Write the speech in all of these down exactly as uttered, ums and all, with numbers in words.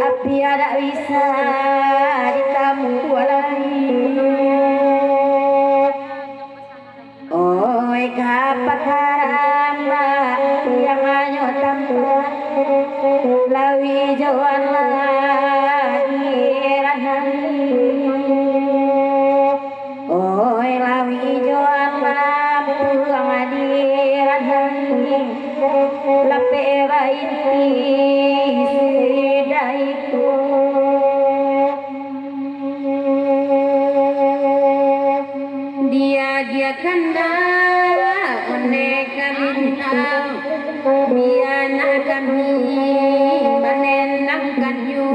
Tapi adak bisa ditampuah lai. Oi, ka pakarambak yang hanyo tampuah, lawi ijoan lagi ranang. Oi, lawi ijoan lampuang di ranang, lapeh bainti sidai ko. Diagiahkan dah onde kalintang, bia nak kami manenangkannyo.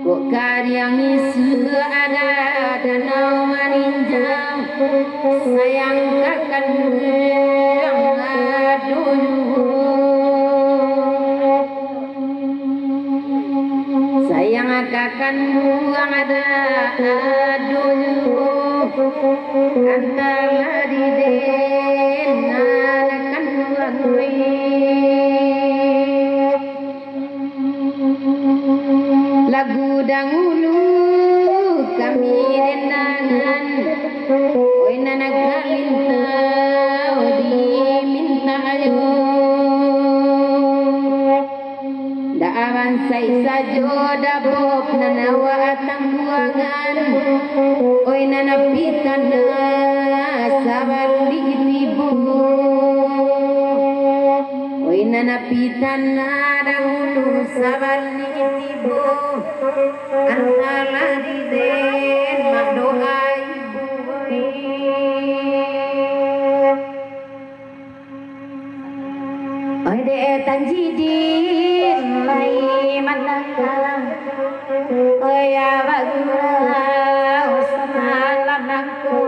Kok kariang isuak ada danau maninjau, sayang ka kanduang ado juo. Sayang ka kanduang ada ado juo, antara di den nan kanduang we. Lagu dahulu kami dendangan, oi nan kalintau dimintak yo. Dak bansaik sajo dabob nan awak tambuangan, oi nan pitana sabalik tibo. Oi nan pitana dahulu sabalik tibo, antara di den mak doa ibo. Oi dek Tanjidin lai mandanga, oi ya bagurau samalam nangko.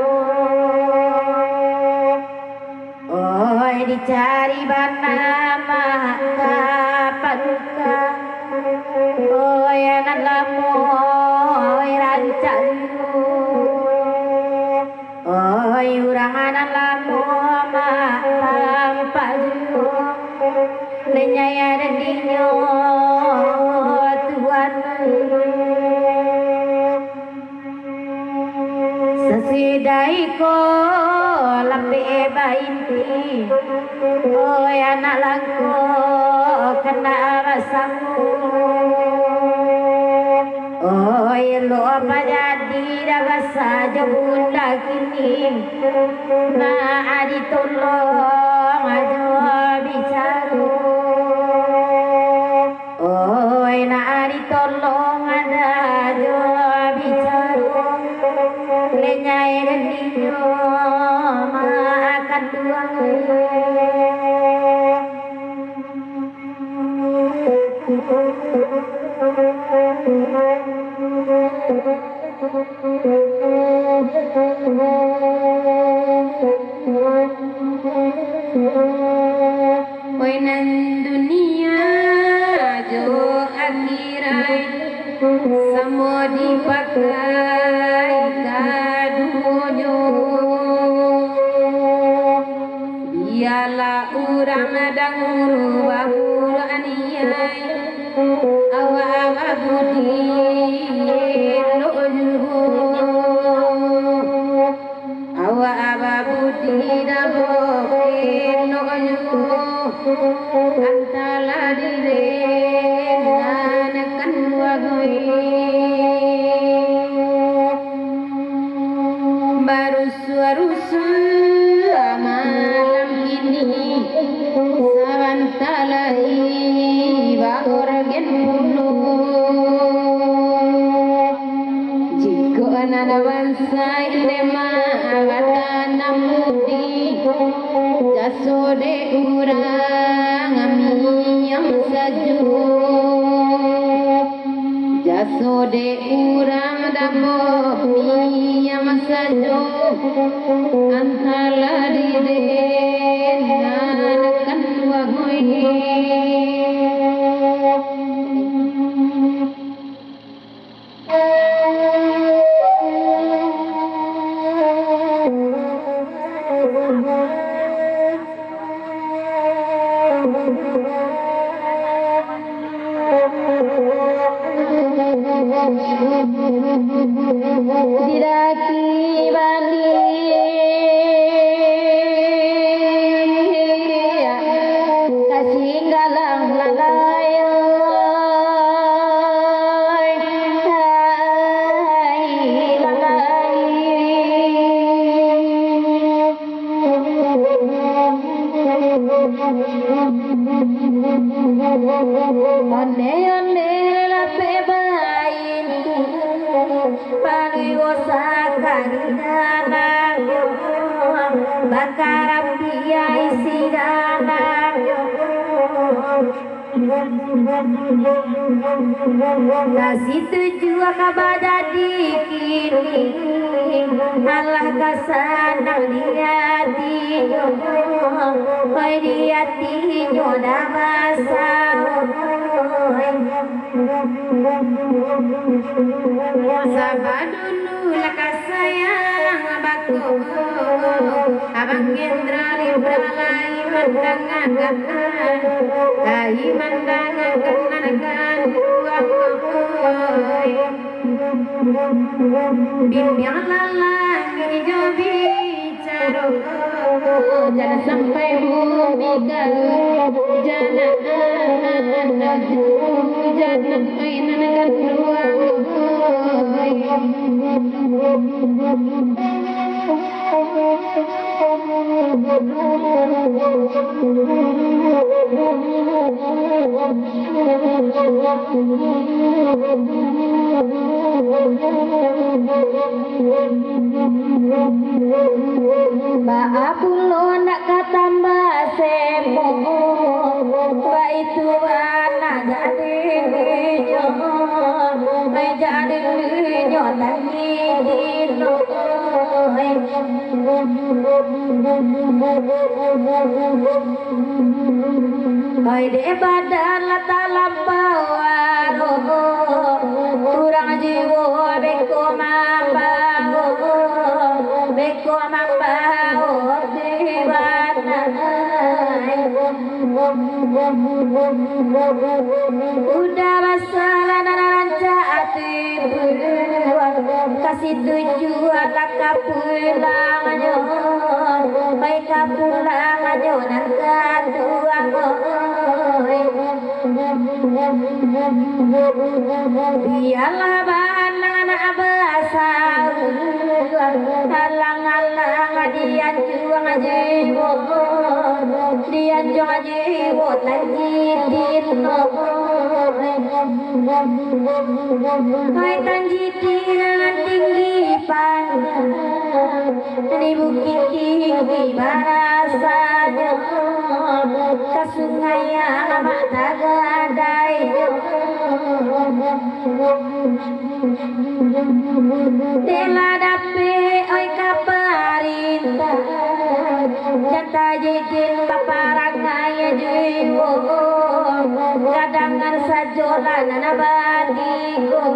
Oi, dicari bana mak ka paduka. Oi, nan lamo, oi, rancak juo. Oi, urang nan lamo mak tampak juo. Lenyai adinyo tuan. Sasudah iko lapeh bainti, oi anak langko, kandak basamo. Oi, lo pajadi dah basa jo bunda kini, nak ditolong ajo bicaro. Oi, nak ditolong ada jo bicaro, lenyai den dinyo makan tuang. Oi nan dunia jo akhirat, samo dipakai kaduonyo. Bialah urang dahulu baburuak niaik, awak babudi elok juo. Awak babudi dabo elok juo, antara diri nan kanduang. Barusuah-rusuah malam kini, sabanta lai baorgen pulo. Jikok nan bansaik dek mak batanam budi, jaso dek urang miang sajo. Jaso dek urang dabo miang sajo, antara diri nan kanduang. Di daki bali, kasinggalang lalai, hai lalai. Ondeh-ondeh lapeh baintu, paluik sakali dalam, bakarapiah isi dalam. Ka situju ka bajadi kini, alah ka sanang di atinyo, oi, di atinyo dah basao. Saba dulu lah ka sayang bako, Abang Hendra Libra lai mandangakan, lai mandangakan nan ganduang, oi. Bimbiang lalang jo bicaro, jan sampai bumi garu, jan, jan, oi, nan ganduang, oi. Baa pulo ndak ka tambah semok, baitu anak jadi dinyo, ai jadi dinyo tadi dino. Ai dek badan lah talampau aroh, urang jiwo beko mambawo, beko mambawo di badan. Udah basalah nan rancak ati buruan, ka situju lah ka pulangnyo, bai ka pulangnyo nan kaduanyo. Bialah banang nak basaruan, alang-alang dianjuang jiwo, dianjuang jiwo tajidin. Hai tanjidin nan tinggi panggang, di bukik tinggi barasanyo, ka sungai amak tagadai. Dek lah dapek oi ka parintah, jan tajidin baparangai jiwo, kadangan sajo lah nan batigo.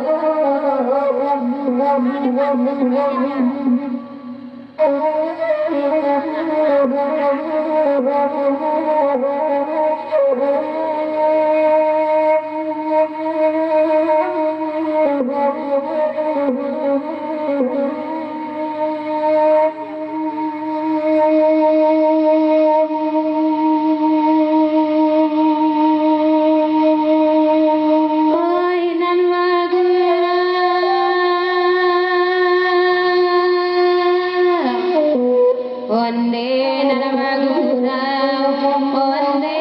Oi nan magurau, onde nan magurau, onde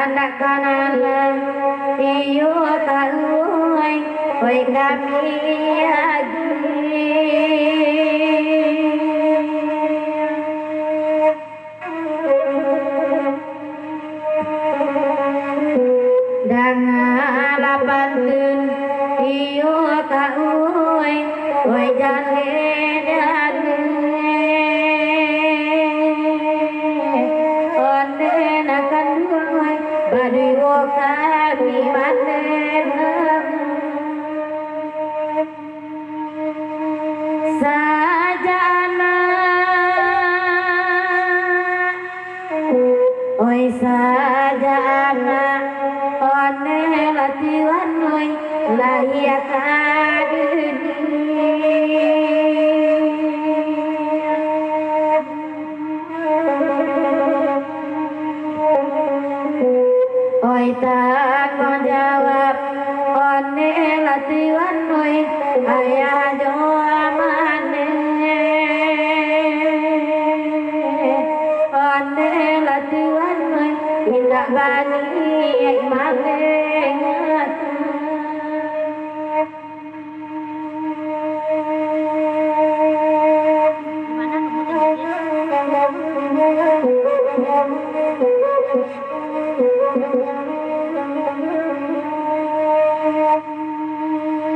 Anak kanana, iyo tahu, oi, oi kami agi. Dangalah pantun, iyo tahu, oi, oi jaleh-jaleh. Onde nan kanduang, oi, baduo kami manenang. Sajak anak, oi, sajak anak, onde lah tuan, oi, lahia ka dunia. Oi, tangguang jawab, onde lah tuan, oi, ayah jo amaneh. Onde lah tuan, oi, indak baniaik malengah.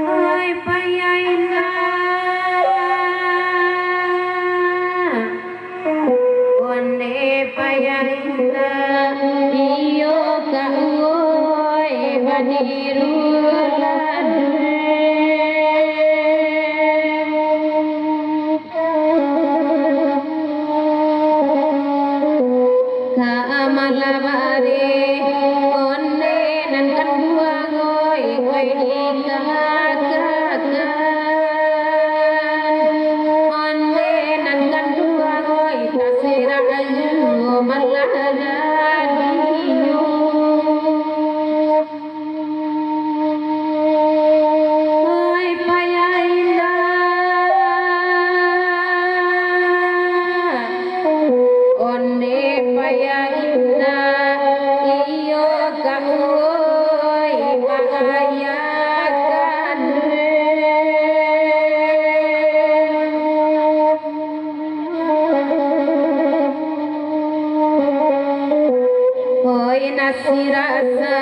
Hai payah indak. Onde payah indak, iyo ka uwoi badiru ladeh. Ka malah bareh, onde nan kanduang, oi, oi, dikakakan. Onde nan kanduang, oi, taserak ayu malah jadinyo. Oi, payah indak. Onde payah indak, iyo ka uwoi bahayakan. Oi, nasi rasa